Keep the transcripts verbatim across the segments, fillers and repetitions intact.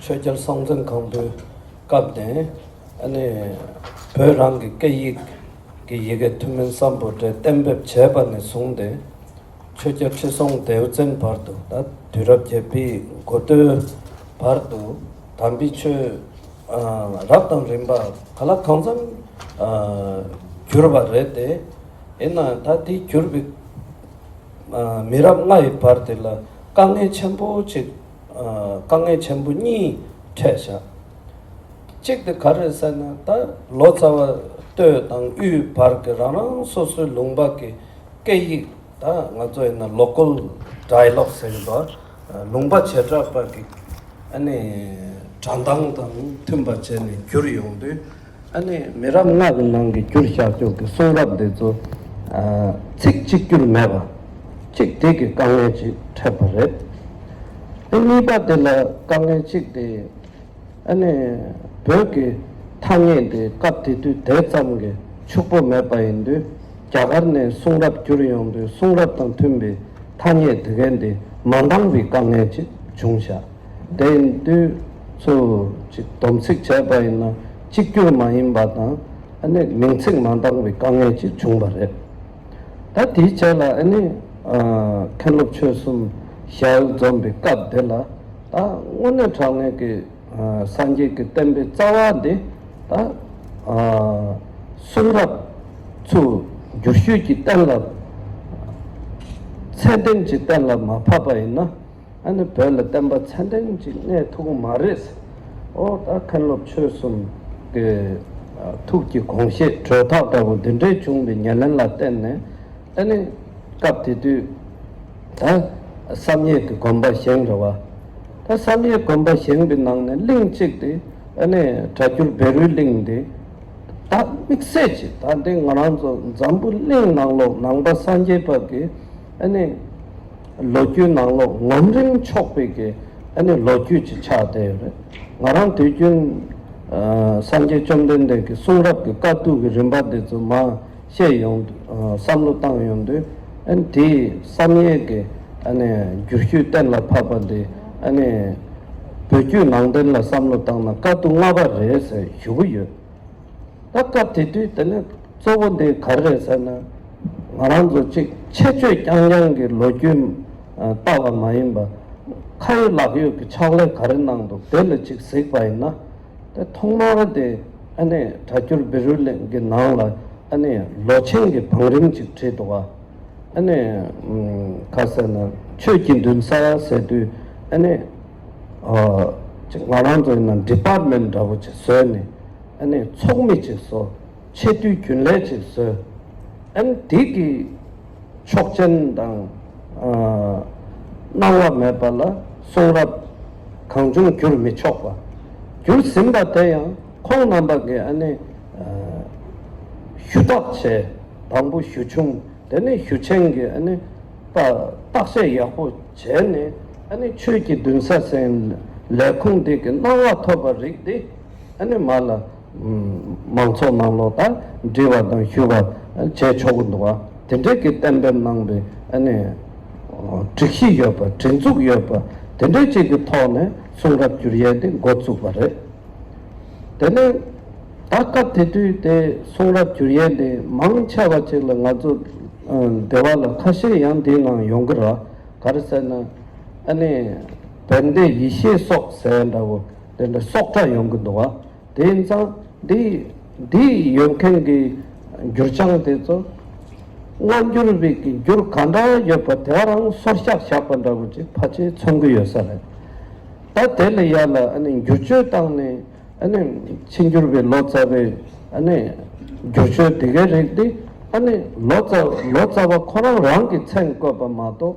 ཆོས་རྒྱལ་སྲོང་བཙན་སྒམ་པོའི་སྐབས་ནས་ཨ་ནི་བོད་རང་གི་སྐད་ཡིག་གི་ཡི་གེ་ཐུན་མིན་གསུམ་པོ་དེ་གཏན་འབེབས་བྱས་པ་ནས་བཟུང་སྟེ། ཆོས་རྒྱལ་ཁྲི་སྲོང་ལྡེའུ་བཙན་བར་དུ། ད་དུས་རབས་བརྒྱད་པའི་འགོ་སྟོད་བར་དུ་དམ་པའི་ཆོས་ཨ་རབ་དང་རིམ་པ་ག་ལ་གང་འཚམ་ཨ་གྱུར་པ་རེད་དེ། ཡིན་ནའང་ད་དེ་གྱུར་པའི་ཨ་མི་རབས་ལྔ་ཡི་བར་དེ་ལ་དཀའ་ངལ་ཆེན་པོ་ཅིག་ཨ་དཀའ་ངལ་ཆེན་པོ་གཉིས་འཕྲད་བཞག་གཅིག་དེ་ག་རེ་ཟེར་ན། ད་ལོ་ཙཱ་བ་སྟོད་དང་དབུས་བར་གྱི་རང་རང་སོ་སོའི་ལུང་པ་གི་སྐད་ཡིག་ད་ང་ཚོ་ཡིན་ན་ལོ་ཀལ་ཌའི་ལོག་ཟེར་གྱི་འདུག་ལུང་པ་བྱེ་བྲག་པ་གི་ཨ་ནི་སྒྲ་གདངས་དང་མཐུན་པ་བྱས་ནས་བསྒྱུར་ཡོང་དུས། ཨ་ནི་མི་རབས་ལྔ་གི་ནང་གི་བསྒྱུར་བཞག་ཆོག་གི་གསུང་རབ་འདི་ཚོ་ཨ་ཚིག་གཅིག་གྱུར་མེད་པ་གཅིག་དེ་གི་དཀའ་ངལ་ཅིག་འཕྲད་པ་རེད། དེ་གཉིས་པ་དེ་ལ་དཀའ་ངལ་གཅིག་དེ། ཨ་ནི་བོད་ཀྱི་ཐ་སྙད་དེ་སྐབས་དེ་དུས་དེ་ཙམ་གྱི་ཕྱུག་པོ་མེད་པ་ཡིན་དུས། རྒྱ་གར་ནས་གསུང་རབ་བསྒྱུར་ཡོང་དུས་གསུང་རབ་དང་མཐུན་པའི་ཐ་སྙད་དེ་གའི་དེ་མ་འདང་བའི་དཀའ་ངལ་ཅིག་བྱུང་བཞག་དེ་ཡིན་དུས་ཚུར་ཅིག་སྡོམ་ཚིག་བྱས་པ་ཡིན་ན་གཅིག་གྱུར་མ་ཡིན་པ་དང་། ཨ་ནི་མིང་ཚིག་མ་འདང་བའི་དཀའ་ངལ་ཅིག་བྱུང་བ་རེད། ད་དེའི་རྗེས་ལ་ཨ་ནི་ཨ་མཁན་སློབ་ཆོས་གསུམ་ཞལ་འཛོམས་པའི་སྐབས་དེ་ལ། ད་དངོས་གནས་དྲང་གནས་ཀྱི་ཨ་སངས་རྒྱས་ཀྱི་བསྟན་པའི་རྩ་བ་འདི་ད་ཨ་གསུང་རབ་ཚུར་བསྒྱུར་བཅོས་ཀྱིས་གཏན་ལ་ཚད་ལྡན་གྱི་གཏན་ལ་མ་ཕབ་པ་ཡིན་ན། ཨ་ནི་བོད་ལ་བསྟན་པ་ཚད་ལྡན་ཅིག་གནས་ཐུབ་ཀྱི་མ་རེད། ཨོ་ད་མཁན་སློབ་ཆོས་གསུམ་གྱི་ཐུགས་ཀྱི་དགོངས་བཞེད་གྲོས་ཐག་འདྲ་བོ་འདི་འདྲའི་བྱུང་བའི་ཉེར་ལེན་ལ་བརྟེན་ནས། ཨ་ནི་སྐབས་དེ་དུས་ད་བསམ་ཡས་ཀྱི་དགོན་པ་བཞེངས་རེད་བ། ད་བསམ་ཡས་དགོན་པ་བཞེངས་པའི་ནང་ནས་གླིང་གཅིག་དེ་ཨ་ནི་སྒྲ་བསྒྱུར་བཻ་རོའི་གླིང་དེ། ད་དམིགས་བསལ་གྱིས་ད་འདི་ང་རང་ཚོ་འཛམ་བུ་གླིང་ནང་ལོགས་ནང་པ་སངས་རྒྱས་པ་གི་ཨ་ནི་ལོ་རྒྱུས་ནང་ལོགས་ངོམ་རིང་ཆོག་པའི་གི་ཨ་ནི་ལོ་རྒྱུས་ཅིག་ཆགས་བསྡད་ཡོད་རེད། ང་རང་དུས་རྒྱུན་ཨ་སངས་རྒྱས་བཅོམ་ལྡན་འདས་ཀྱི་གསུང་རབ་ཀྱི་དཀའ་སྡུག་གི་རིམ་པ་འདི་ཚོ་མར་བཤད་ཡོང་དུས། ཨ་བསམ་བློ་བཏང་ཡོང་དུས། ཨ་ནི་དེའི་བསམ་ཡས་ཀྱི་ཨ་ནི་བསྒྱུར་བཅོས་གཏན་ལ་ཕབ་པ་འདི་ཨ་ནི་བོད་བརྒྱུད་ནང་བསྟན་ལ་བསམ་བློ་བཏང་ན་དཀའ་སྡུག་ལྔ་པ་རེད་ཟེར་ཞུ་གི་ཡོད། ད་སྐབས་དེ་དུས་དེ་ནས་གཙོ་བོ་འདི་ག་རེ་རེད་ཟེར་ན། ང་རང་ཚོ་གཅིག་ཆེ་བརྗོད་རྐྱང་རྐྱང་གི་ལོ་རྒྱུས་ཨ་ལྟ་བ་མ་ཡིན་པ། ཁ་ཡོད་ལག་ཡོད་ཀྱི་ཕྱག་ལས་ག་རེ་གནང་འདུག་དེ་ལ་གཅིག་གཟིགས་པ་ཡིན་ན། དེ་ཐོག་མར་དེ་ཨ་ནི་སྒྲ་བསྒྱུར་བཻ་རོའི་གླིང་གི་ནང་ལ་ཨ་ནི་ལོ་ཆེན་གྱི་བང་རིམ་ཅིག་བྲིས་འདུག་བ། ཨ་ནི་ཨམ་ག་ཟེར་ན་ཆོས་ཀྱི་འདུན་ས་ཟེར་དུས། ཨ་ནི་ཨ་ཅིག་ང་རང་ཚོ་ཡིན་ན་ཌི་པཱར་ཊི་མེན་ཊི་འདྲ་བོ་ཅིག་བཟོས་ནས། ཨ་ནི་ཚོགས་མི་ཅིག་བཟོ། ཆེ་བསྟོད་རྒྱུན་ལས་ཅིག་བཟོས། ཨ་ནི་དེ་གི་ཆོག་མཆན་དང་ཨ་གནང་བ་མེད་པ་ལ་གསུང་རབ་གང་བྱུང་བསྒྱུར་མི་ཆོག་པ། བསྒྱུར་ཟིན་པ་དེ་ཡང་ཁོང་རྣམ་པ་གིས་ཨ་ནི་ཨ་ཞུ་དག་བྱས། དང་པོ་ཞུ་ཆུང་། དེ་ནས་ཞུ་ཆེན་གྱི་ཨ་ནི་ད་བརྟག་དཔྱད་ཡག་པོ་བྱས་ནས། ཨ་ནི་ཆོས་ཀྱི་འདུན་ས་ཟེར་ལས་ཁུངས་དེ་གི་གནང་བ་ཐོབ་པ་རིགས་དེ་ཨ་ནི་མ་ལ་མང་ཚོགས་ནང་ལོགས་ད་འབྲི་བ་དང་ཞུ་བ་བྱས་ཆོག་གི་འདུག་བ། དེ་འདྲའི་གི་གཏན་འབེབས་གནང་བའི་ཨ་ནི་སྒྲིག་གཞི་ཡོད་པ། སྒྲིག་འཛུགས་ཡོད་པ། དེ་འདྲའི་ཅིག་གི་ཐོག་ནས་གསུང་རབ་བསྒྱུར་ཡས་དེ་འགོ་བཙུགས་པ་རེད། དེ་ནས་ད་སྐབས་དེ་དུས་དེ་གསུང་རབ་བསྒྱུར་ཡས་དེ་མང་ཆེ་བ་ཅིག་ལ་ང་ཚོ་ཨ་སྡེ་བ་ལ་ཁ་ཤས་ཡང་དེའི་ནང་ཡོང་གི་རེད། ག་རེ་ཟེར་ན། ཨ་ནི་བན་དེ་ཡེ་ཤེས་སོགས་ཟེར་འདྲ་བོ་དེ་འདྲ་སོགས་གྲྭ་ཡོང་གི་འདུག་བ། དེ་ཡིན་ཙང་འདི་འདི་ཡོད་མཁན་གྱི་འགྱུར་བྱང་དེ་ཚོ་སྔ་འགྱུར་བའི་གི་འགྱུར་ག་འདྲ་ཡོད་པ་དེ་རང་སོར་བཤགས་བཞག་པ་འདྲ་བོ་ཅིག་ཕལ་ཆེར་མཚོན་གྱི་ཡོད་ས་རེད། ད་དེ་ལ་ཡ་ལ་ཨ་ནི་འགྱུར་བཅོས་བཏང་ནས། ཨ་ནི་ཕྱི་འགྱུར་བའི་ལོ་ཙཱ་བའི་ཨ་ནི་བསྒྱུར་བཅོས་དེ་གའི་རིགས་དེ། ཨ་ནི་ལོ་ཙཱ་ལོ་ཙཱ་བ་ཁོ་རང་རང་གི་མཚན་བཀོད་པ་མ་གཏོགས།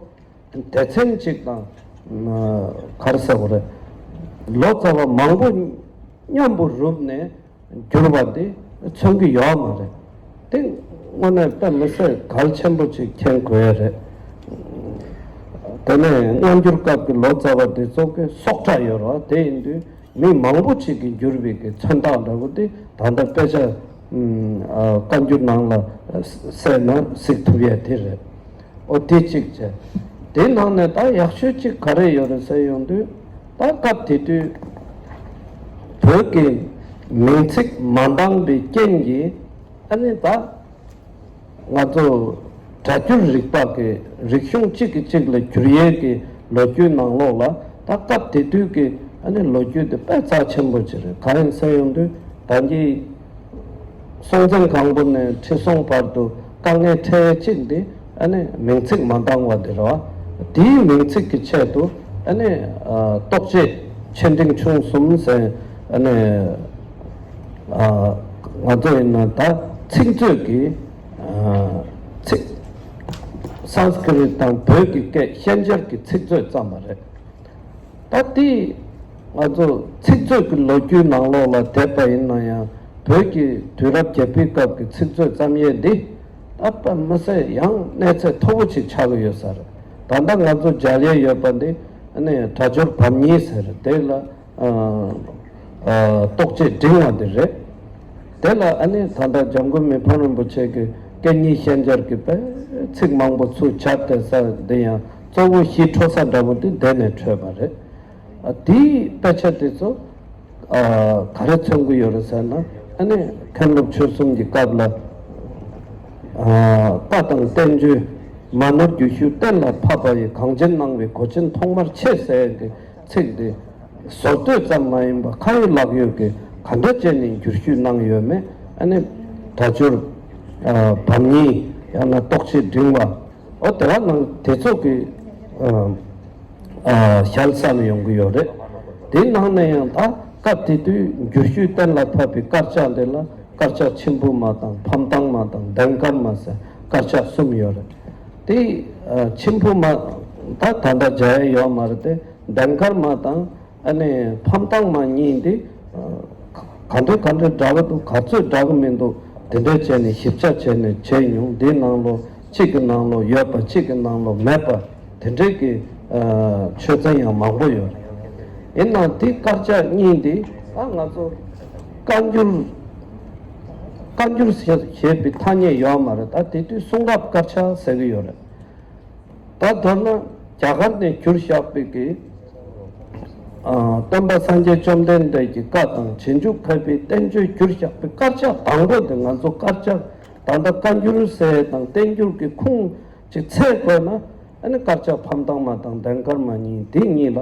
སྡེ་ཚན་གཅིག་དང་། ག་རེ་ཟེར་དགོས་རེད། ལོ་ཙཱ་བ་མང་པོ་མཉམ་པོ་རུབ་ནས་བསྒྱུར་བ་དེ་མཚོན་གྱི་ཡོད་མ་རེད། དེ་དངོས་གནས་དཔེ་མི་སྲིད་གལ་ཆེན་པོ་ཅིག་མཁྱེན་དགོས་ཡ་རེད། དེ་ནས་སྔ་འགྱུར་སྐབས་ཀྱི་ལོ་ཙཱ་བ་དེ་ཚོ་གི་སོགས་གྲྭ་ཡོད་རེད་བ། དེ་ཡིན་དུས། མི་མང་པོ་ཅིག་གིས་བསྒྱུར་བའི་གི་མཚོན་རྟགས་འདྲ་བོ་དེ་ད་ལྟ་དཔེ་ཆ་ཨ་བཀའ་འགྱུར་ནང་ལ་གསལ་ན་གཟིགས་ཐུབ་ཡས་དེ་རེད། ཨོ་དེ་གཅིག་བྱས། དེ་ནང་ནས་ད་ཡག་ཤོས་གཅིག་ག་རེ་ཡོད་རེད་ཟེར་ཡོང་དུས། ད་སྐབས་དེ་དུས་བོད་ཀྱི་མིང་ཚིག་མ་འདང་བའི་རྐྱེན་གྱིས། ཨ་ནི་ད་ང་ཚོ་སྒྲ་སྒྱུར་རིག་པ་གི་རིག་གཞུང་གཅིག་གིས་གཅིག་ལ་བསྒྱུར་ཡས་ཀྱི་ལོ་རྒྱུས་ནང་ལོགས་ལ། ད་སྐབས་དེ་དུས་ཀྱི་ཨ་ནི་ལོ་རྒྱུས་དེ་དཔེ་རྩ་ཆེན་པོ་ཅིག་རེད། གང་ཡིན་ཟེར་ཡོང་དུས་ད་གིན་སྲོང་བཙན་སྒམ་པོ་ནས་ཁྲི་སྲོང་བར་དུ་དཀའ་ངལ་འཕྲད་ཡས་གཅིག་འདི་ཨ་ནི་མིང་ཚིག་མ་འདང་བ་དེ་རེད་བ། དེའི་མིང་ཚིག་གི་ཆེད་དུ་ཨ་ནི་ཨ་རྟོགས་བརྗོད་ཆེ་འབྲིང་ཆུང་གསུམ་ཟེར། ཨ་ནི་ཨ་ང་ཚོ་ཡིན་ན་ད་ཚིག་མཛོད་ཀྱི་ཨ་ཚིག་སཾ་སྐྲྀ་ཏ་དང་བོད་ཀྱི་སྐད་ཤན་སྦྱར་གྱི་ཚིག་མཛོད་བརྩམས་པ་རེད། ད་ལྟའི་ང་ཚོ་ཚིག་མཛོད་ཀྱི་ལོ་རྒྱུས་ནང་ལོགས་ལ་བསྡད་པ་ཡིན་ན་ཡང་བོད་ཀྱི་དུས་རབས་བརྒྱད་པའི་སྐབས་ཀྱི་ཚིག་མཛོད་བརྩམས་ཡས་འདི་ད་དཔེ་མི་སྲིད་ཡང་གནས་ཚད་མཐོ་པོ་ཅིག་ཆགས་ཀྱི་ཡོད་ས་རེད། ད་ལྟ་ང་ཚོ་མཇལ་ཡས་ཡོད་པ་འདི་ཨ་ནི་སྒྲ་སྦྱོར་བམ་གཉིས་ཟེར་དེ་ལ་ཨ་ཨ་རྟོགས་བརྗོད་འབྲིང་བ་འདི་རེད། དེ་ལ་ཨ་ནི་ད་ལྟ་འཇམ་མགོན་མི་ཕམ་རིན་པོ་ཆེ་གིས་སྐད་གཉིས་ཤན་སྦྱར་གྱི་དཔེ་ཚིག་མང་པོ་ཚུར་སྦྱར་བསྡད་ས་འདི་ཡང་གཙོ་བོ་གཞི་འཕྲོ་ས་འདྲ་པོ་འདི་འདི་ནས་འཕྲོས་པ་རེད། ཨ་དེའི་དཔེ་ཆ་དེ་ཚོ་ཨ་ག་རེ་མཚོན་གྱི་ཡོད་རེད་ཟེར་ན། ཨ་ནི་མཁན་སློབ་ཆོས་གསུམ་གྱི་སྐབས་ལ་ཨ་བཀའ་དང་བསྟན་བཅོས་མ་ནོར་རྒྱུད་བཞུགས་གཏན་ལ་ཕབ་པ་ཡི། གངས་ཅན་སྣང་བའི་གོ་ཆེན་ཐོག་མར་ཕྱེ་ཟེར་གྱི་ཚིག་འདི་བཟོ་བསྟོད་ཙམ་མ་ཡིན་པར་ཁ་ཡོད་ལག་ཡོད་ཀྱིས་ག་འདྲ་བྱས་ནས་བསྒྱུར་བཅོས་གནང་ཡོད་མེད། ཨ་ནི་སྒྲ་སྦྱོར་ཨ་བམ་གཉིས་ཡང་ན་རྟོགས་བརྗོད་འབྲིང་བ། འོ་དེ་བ་ནང་དེ་ཚོ་གི་ཨ་ཨ་ཞལ་བསམ་ཡོང་གི་ཡོད་རེད། དེའི་ནང་ནས་ཡང་ད་སྐབས་དེ་དུས་བསྒྱུར་བཅོས་གཏན་ལ་ཕབ་པའི་དཀར་ཆག་འདི་ལ་དཀར་ཆག་མཆིམས་ཕུ་མ་དང་ཕམ་ཐང་མ་དང་ལྡན་དཀར་མ་ཟེར་དཀར་ཆག་གསུམ་ཡོད་རེད། དེ་ཨ་མཆིམས་ཕུ་མ་ད་ད་ལྟ་མཇལ་ཡས་ཡོད་མ་རེད་དེ། ལྡན་དཀར་མ་དང་ཨ་ནི་ཕམ་ཐང་མ་གཉིས་འདི་ཨ་ག་འདྲ་ག་འདྲ་འདྲ་བ་འདུག་ག་ཚོད་འདྲ་གི་མི་འདུག་དེ་འདྲ་བྱས་ནས་ཞིབ་ཆ་བྱས་ནས་བྱས་མྱོང་། འདིའི་ནང་ལོགས་གཅིག་གི་ནང་ལོགས་ཡོད་པ་གཅིག་གི་ནང་ལོགས་མེད་པ་དེ་འདྲའི་གི་ཨ་ཆོས་ཚན་ཡང་མང་པོ་ཡོད་རེད། ཡིན་ནའང་དེ་དཀར་ཆག་གཉིས་འདི་ཨ་ང་ཚོ་བཀའ་འགྱུར་བཀའ་འགྱུར་ཞེས་པའི་ཐ་སྙད་ཡོད་མ་རེད། ད་དེ་དུས་གསུང་རབ་དཀར་ཆག་ཟེར་གི་ཡོད་རེད། ད་མདོར་ན་རྒྱ་གར་ནས་བསྒྱུར་བཞག་པའི་གི་ཨ་སྟོན་པ་སངས་རྒྱས་བཅོམ་ལྡན་འདས་ཀྱི་བཀའ་དང་རྗེས་འཇུག་མཁས་པའི་བསྟན་བཅོས་བསྒྱུར་བཞག་པའི་དཀར་ཆག་དང་པོ་དེ། ང་ཚོ་དཀར་ཆག་ད་ལྟ་བཀའ་འགྱུར་ཟེར་དང་བསྟན་འགྱུར་གྱི་ཁུངས་ཅིག་འཚོལ་དགོས་ན། ཨ་ནི་དཀར་ཆག་ཕམ་ཐང་མ་དང་ལྡན་དཀར་མ་གཉིས་འདི་གཉིས་ལ་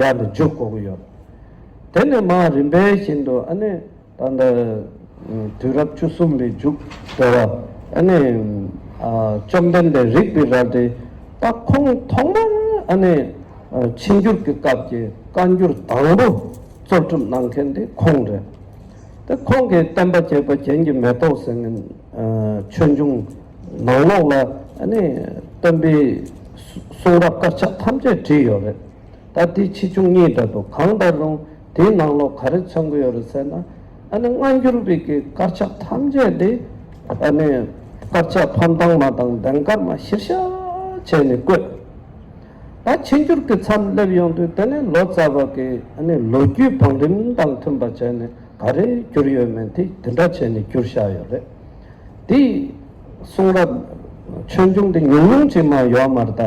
ཡར་ལ་འཇུག་དགོས་ཀྱི་ཡོད། དེ་ནས་མར་རིམ་པས་བཞིན་དུ་ཨ་ནི་ད་ལྟ་དུས་རབས་བཅུ་གསུམ་པའི་མཇུག་དེ་བ་ཨ་ནི་ཨ་བཅོམ་ལྡན་འདས་རིག་པའི་རལ་གྲི། ད་ཁོང་ཐོག་མར་ཨ་ནི་ཨ་ཕྱི་འགྱུར་གྱི་སྐབས་ཀྱི་བཀའ་འགྱུར་དང་པོ་གཙོ་སྒྲུབ་གནང་མཁན་དེ་ཁོང་རེད། དེ་ཁོང་གིས་སྟོན་པ་དགྱེས་པ་རྒྱན་གྱི་མེ་ཏོག་ཟེར་མཁན་ཨ་ཆོས་འབྱུང་ནང་ལོགས་ལ་ཨ་ནི་སྟོན་པའི་གསུང་རབ་དཀར་ཆག་ཐམས་ཅད་བྲིས་ཡོད་རེད། ད་དེ་ཆེ་ཆུང་གཉིས་འདྲ་འདུག་གང་ལྟར་རུང་དེའི་ནང་ལོགས་ག་རེ་མཚོན་གྱི་ཡོད་རེད་ཟེར་ན། ཨ་ནི་སྔ་འགྱུར་བའི་གི་དཀར་ཆག་ཐམས་ཅད་དེ་ཨ་ནི་དཀར་ཆག་ཕམ་ཐང་མ་དང་ལྡན་དཀར་མ་གཞིར་བཞག་བྱས་ནས་བཀོད། ད་ཕྱི་འགྱུར་གྱི་མཚམས་སླེབས་ཡོང་དུས་དེ་ནས་ལོ་ཙཱ་བ་གི་ཨ་ནི་ལོ་རྒྱུས་བང་རིམ་དང་མཐུན་པ་བྱས་ནས་ག་རེ་བསྒྱུར་ཡོད་མེད་དེ་དེ་འདྲ་བྱས་ནས་བསྒྱུར་བཞག་ཡོད་རེད། དེ་གསུང་རབ་ཆོས་འབྱུང་དེ་ཉུང་ཉུང་ཅིག་མ་ཡོད་མ་རེད། ད་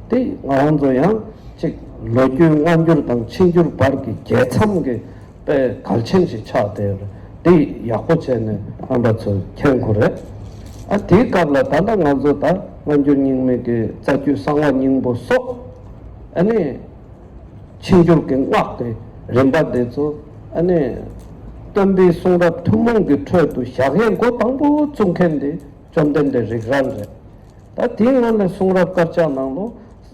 དེ་ང་རང་ཚོ་ཡང་ཅིག་ལོ་རྒྱུས་སྔ་འགྱུར་དང་ཕྱི་འགྱུར་བར་གྱི་རྒྱལ་མཚམས་ཀྱི་དཔེ་གལ་ཆེན་ཞིག་ཆགས་བསྡད་ཡོད་རེད། དེ་ཡག་པོ་བྱས་ནས་རྣམ་པ་ཚོས་མཁྱེན་དགོས་རེད། ཨ་དེའི་སྐབས་ལ་ད་ལྟ་ང་ཚོ་ད་སྔ་འགྱུར་རྙིང་མའི་གི་རྩ་རྒྱུད་གསང་བ་སྙིང་པོ་སོགས་ཨ་ནི་ཕྱི་འགྱུར་གྱི་སྔགས་ཀྱི་རིམ་པ་དེ་ཚོ་ཨ་ནི་སྟོན་པའི་གསུང་རབ་ཐུན་མོང་གི་ཁྲོད་དུ་བཞག་ཡས་འགོ་དང་པོ་བཙུགས་མཁན་དེ་བཅོམ་ལྡན་འདས་རིགས་རལ་རེད། ད་དེའི་སྔོན་ལ་གསུང་རབ་དཀར་ཆག་ནང་ལོ་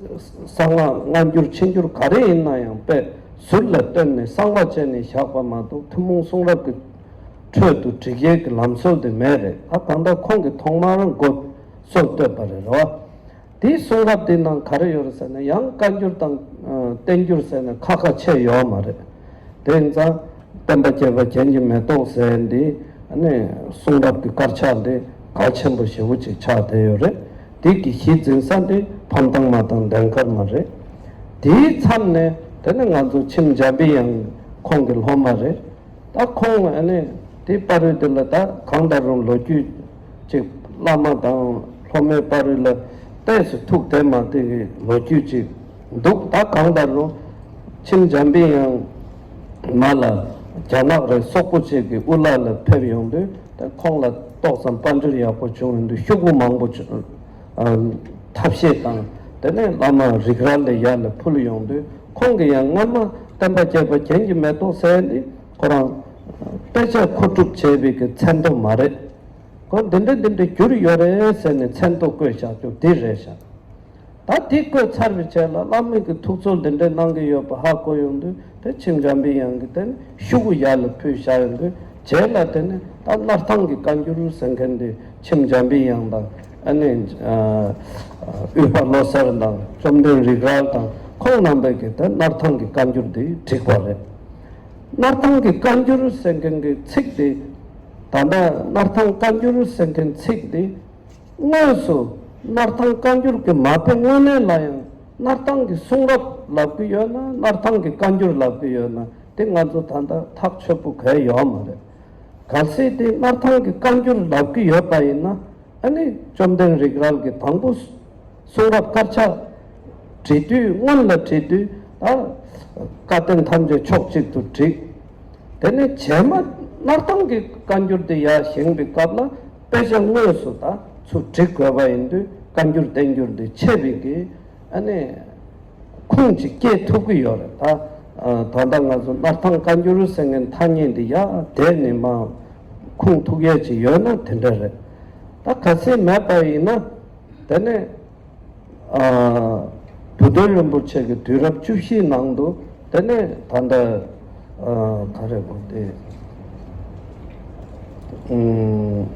གསང་སྔགས་སྔ་འགྱུར་ཕྱི་འགྱུར་ག་རེ་ཡིན་ན་ཡང་དཔེ་ཟུར་ལ་བཏོན་ནས་གསང་བ་བྱས་ནས་བཞག་པ་མ་གཏོགས་ཐུན་མོང་གསུང་རབ་ཀྱི་ཁྲོད་དུ་བསྒྲིགས་ཡས་ཀྱི་ལམ་སྲོལ་དེ་མེད་རེད། ད་གང་ལྟར་ཁོང་གིས་ཐོག་མར་འགོ་སྲོལ་བཏོད་པ་རེད་རོ། དེའི་གསུང་རབ་དེའི་ནང་ག་རེ་ཡོད་རེད་ཟེར་ན། ཡང་བཀའ་འགྱུར་དང་ཨ་བསྟན་འགྱུར་ཟེར་ནས་ཁ་ཁ་ཕྱེ་ཡོད་མ་རེད། དེ་ཡིན་ཙང་སྟོན་པ་དགྱེས་པ་རྒྱན་གྱི་མེ་ཏོག་ཟེར་འདི་ཨ་ནི་གསུང་རབ་ཀྱི་དཀར་ཆག་འདི་གལ་ཆེན་པོ་ཞེ་པོ་ཅིག་ཆགས་བསྡད་ཡོད་རེད། དེ་གི་གཞི་འཛིན་ས་འདི་ཕམ་ཐང་མ་དང་ལྡན་དཀར་མ་རེད། དེའི་མཚམས་ནས་དེ་ནི་ང་ཚོ་མཆིམས་འཇམ་པའི་དབྱངས་ཁོང་གི་སློབ་མ་རེད། ད་ཁོང་ཨ་ནི་དེ་བར་དུ་དེ་ལ་ད་གང་ལྟར་རུང་ལོ་རྒྱུས་ཅིག་བླ་མ་དང་སློབ་མའི་བར་དུ་ལ་ཏོག་ཙམ་ཐུག་བསྡད་མ་བསྡད་ཀྱི་ལོ་རྒྱུས་ཅིག་འདུག་ད་གང་ལྟར་རུང་ མཆིམས་འཇམ་པའི་དབྱངས་མ་ལ་རྒྱ་ནག་རེད་སོག་པོ་ཅིག་གི་དབུ་བླ་ལ་ཕེབས་ཡོང་དུས་དེ་ཁོང་ལ་ཏོག་ཙམ་དཔལ་འབྱོར་ཡག་པོ་བྱུང་ཡོང་དུས་ཤོག་གུ་མང་པོ་བྱུང་། ཨ། ཐབས་ཤེས་དང་དེ་ནས་བླ་མ་རིགས་རལ་ལ་ཡར་ལ་ཕུལ་ཡོང་དུས་ཁོང་གིས་ཡང་སྔོན་མ་བསྟན་པ་རྒྱས་པ་རྒྱན་གྱི་མེ་ཏོག་ཟེར་ནི་ཁོ་རང་དཔེ་ཆ་མཁོ་སྒྲུབ་བྱས་པའི་གི་མཚན་ཐོ་མ་རེད། ཁོ་འདི་འདྲ་འདི་འདྲ་བསྒྱུར་ཡོད་རེད་ཟེར་ནས་མཚན་ཐོ་བཀོད་བཞག་རྒྱུ་འདི་རེད་ཤག་ད་དེ་བཀོད་ཚར་བའི་རྗེས་ལ་བླ་མའི་གི་ཐུགས་ཚོར་འདི་འདྲའི་གནང་གི་ཡོད་པ་ཧ་གོ་ཡོང་དུས་དེ་མཆིམས་འཇམ་པའི་དབྱངས་ཀྱི་དེ་ནི་ཤོག་གུ་ཡར་ལ་ཕུལ་བཞག་ཡོང་དུས་རྗེས་ལ་དེ་ནི་ད་སྣར་ཐང་གི་བཀའ་འགྱུར་ཟེར་མཁན་དེ་མཆིམས་འཇམ་པའི་དབྱངས་དང་ཨ་ནི་ཨ་དབུས་པ་བློ་གསལ་དང་བཅོམ་ལྡན་རིགས་རལ་དང་ཁོང་རྣམ་པས་ཀྱི་དེ་སྣར་ཐང་གི་བཀའ་འགྱུར་དེ་བསྒྲིགས་པ་རེད། སྣར་ཐང་གི་བཀའ་འགྱུར་ཟེར་མཁན་གྱི་ཚིག་དེ་ད་ལྟ་སྣར་ཐང་བཀའ་འགྱུར་ཟེར་མཁན་ཚིག་དེ། དངོས་སུ་སྣར་ཐང་བཀའ་འགྱུར་གྱི་མ་དཔེ་དངོས་གནས་ལ་ཡང་སྣར་ཐང་གི་གསུང་རབ་ལབ་ཀྱི་ཡོད་ན་སྣར་ཐང་གི་བཀའ་འགྱུར་ལབ་ཀྱི་ཡོད་ན་དེ་ང་ཚོ་ད་ལྟ་ཐག་ཆོད་པོ་གལ་ཡོད་མ་རེད། གལ་སྲིད་དེ་སྣར་ཐང་གི་བཀའ་འགྱུར་ལབ་ཀྱི་ཡོད་པ་ཡིན་ན་ཨ་ནི་བཅོམ་ལྡན་རིགས་རལ་གྱི་དང་པོ་གསུང་རབ་དཀར་ཆག་བྲིས་དུས་སྔོན་ལ་བྲིས་དུས་ད་བཀའ་བསྟན་ཐམས་ཅད་ཕྱོགས་གཅིག་ཏུ་བསྒྲིགས། དེ་ནས་རྗེས་མ་སྣར་ཐང་གི་བཀའ་འགྱུར་དེ་ཡར་བཞེངས་པའི་སྐབས་ལ་དཔེ་ཆ་དངོས་སུ་ད་ཚུར་བསྒྲིགས་དགོས་པ་ཡིན་དུས་བཀའ་འགྱུར་བསྟན་འགྱུར་དེ་ཆད་པའི་གི་ཨ་ནི་ཁུངས་ཅིག་སྐྱེལ་ཐུབ་ཀྱི་ཡོད་རེད་ད། ད་ལྟ་ང་ཚོ་སྣར་ཐང་བཀའ་འགྱུར་ཟེར་མཁན་ཐ་སྙད་འདི་ཡར་དེད་ནས་མར་ཁུངས་ཐུག་ཡས་ཅིག་ཡོད་ན་དེ་འདྲ་རེད། ད་གལ་སྲིད་མེད་པ་ཡིན་ན་དེ་ནས། ཨ། བུ་སྟོན་རིན་པོ་ཆེ་གི་དུས་རབས་བཅུ་བཞིའི་ནང་དུ་དེ་ནས་ད་ལྟ་ཨ། ག་རེ་གོ་དེ། ཨུམ།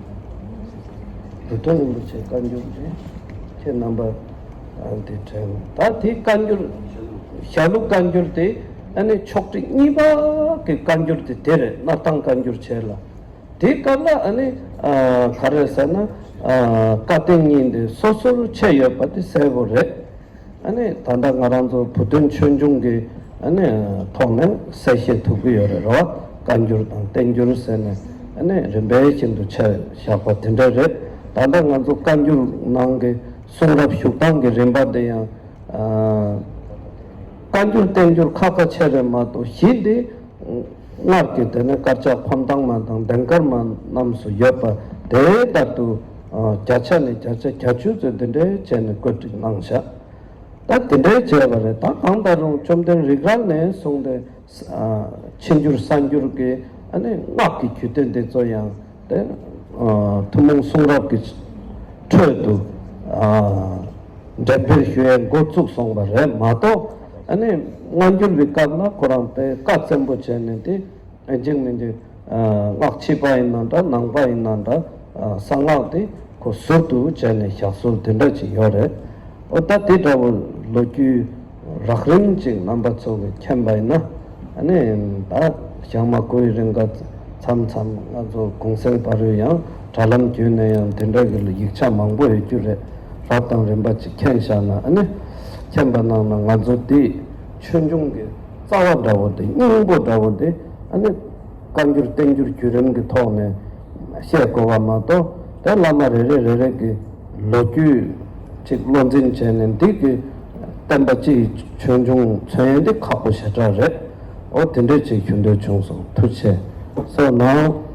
བུ་སྟོན་རིན་པོ་ཆེ་བཀའ་འགྱུར་རེད། ཁྱེད་རྣམ་པ་ཨ། དེ་དྲན། ད་དེ་བཀའ་འགྱུར་ཞྭ་ལུ་བཀའ་འགྱུར་དེ་ཨ་ནི་ཕྱོགས་སྒྲིག་གཉིས་པ་གི་བཀའ་འགྱུར་དེ་དེ་རེད། སྣར་ཐང་བཀའ་འགྱུར་བྱས་ལ། དེའི་སྐབས་ལ་ཨ་ནི་ཨ། ག་རེ་ཟེར་ན་ཨ། བཀའ་བསྟན་གཉིས་འདི་སོ་སོར་ཕྱེ་ཡོད་པ་དེ་གསལ་པོ་རེད། ཨ་ནི་ད་ལྟ་ང་རང་ཚོ་བུ་སྟོན་ཆོས་འབྱུང་གི་ཨ་ནི་ཐོག་ནས་གསལ་བཤད་ཐུབ་ཀྱི་ཡོད་རེད་རོ། བཀའ་འགྱུར་དང་བསྟན་འགྱུར་ཟེར་ནས་ཨ་ནི་རིམ་པས་བཞིན་དུ་ཕྱེ་བཞག་པ་དེ་འདྲ་རེད། ད་ལྟ་ང་ཚོ་བཀའ་འགྱུར་ནང་གི་གསུང་རབ་བཞུགས་སྟངས་ཀྱི་རིམ་པ་དེ་ཡང་ཨ། བཀའ་འགྱུར་བསྟན་འགྱུར་ཁ་ཁ་ཕྱེ་རེད་མ་གཏོགས་གཞི་འདི། སྔར་གྱི་དེ་ནས་དཀར་ཆག་འཁོར་དང་མ་དང་ལྡན་དཀར་མ་རྣམས་སུ་ཡོད་པ་དེ་ལྟར་དུ་བརྒྱ་ཆ་ནས་བརྒྱ་ཆ་གྱ་བཅུ་ཙམ་འདི་འདྲའི་བྱས་ནས་བཀོད་སྒྲིག་གནང་བཞག་ད་དེ་འདྲའི་བྱས་པ་རེད། ད་གང་ལྟར་རུང་བཅོམ་ལྡན་རིགས་རལ་ནས་བཟུང་སྟེ་ཕྱི་འགྱུར་གསར་འགྱུར་གྱི་ཨ་ནི་སྔགས་ཀྱི་རྒྱུད་སྡེ་འདི་ཚོ་ཡང་དེ་ཐུན་མོང་གསུང་རབ་ཀྱི་ཁྲོད་དུ། འགྲེམས་སྤེལ་ཞུ་ཡས་འགོ་བཙུགས་སོང་བ་རེད་མ་གཏོགས། ཨ་ནི་སྔ་འགྱུར་བའི་སྐབས་ལ་ཁོ་རང་དཔེ་བཀའ་བཙན་པོ་བྱས་ནས་དེ་ཨེ་འཇིག་མི་འཇིག་སྔགས་ཕྱི་པ་ཡིན་ན་འདྲ་ནང་པ་ཡིན་ན་འདྲ། གསང་སྔགས་དེ་ཁོ་ཟུར་དུ་བྱས་ནས་བཞག་སྲོལ་དེ་འདྲ་ཅིག་ཡོད་རེད། ཨོ་ད་དེ་འདྲ་བོ་ལོ་རྒྱུས་རགས་རིམ་ཅིག་རྣམ་པ་ཚོ་གིས་མཁྱེན་པ་ཡིན་ན། ཨ་ནི་ད་ཞག་མ་དགུ་ཡི་རིང་ག་མཚམས་མཚམས་ང་ཚོ་གུང་སེང་བར་དུ་ཡང་དྲ་ལམ་བརྒྱུད་ནས་ཡང་དེ་འདྲ་གི་ཡིག་ཆ་མང་པོ་ཡོད་རྒྱུ་རེད། རབ་དང་རིམ་པ་ཅིག་མཁྱེན་བཞག་ན་ཨ་ནི་མཁྱེན་པ་གནང་ན་ང་ཚོ་འདི་ཆོས་འབྱུང་གི་རྩ་བ་འདྲ་བོ་འདི་སྙིང་པོ་འདྲ་བོ་འདི་ཨ་ནི་བཀའ་འགྱུར་བསྟན་འགྱུར་བརྒྱུད་རིམ་གྱི་ཐོག་ནས་བཤད་དགོས་པ་མ་གཏོགས་དེ་བླ་མ་རེ་རེ་རེ་རེ་གི་ལོ་རྒྱུས་ཅིག་བློ་འཛིན་བྱས་ནས་འདི་གི་བསྟན་པ་སྤྱི་ཡི་ཆོས་འབྱུང་མཚོན་ཡས་འདི་ཁག་པོ་ཞེ་དྲག་རེད། ཨོ་དེ་འདྲས་ཅིག་ཞུ་འདོད་བྱུང་སོང་། ཐུགས་རྗེ་ཆེ། སོ་ནང་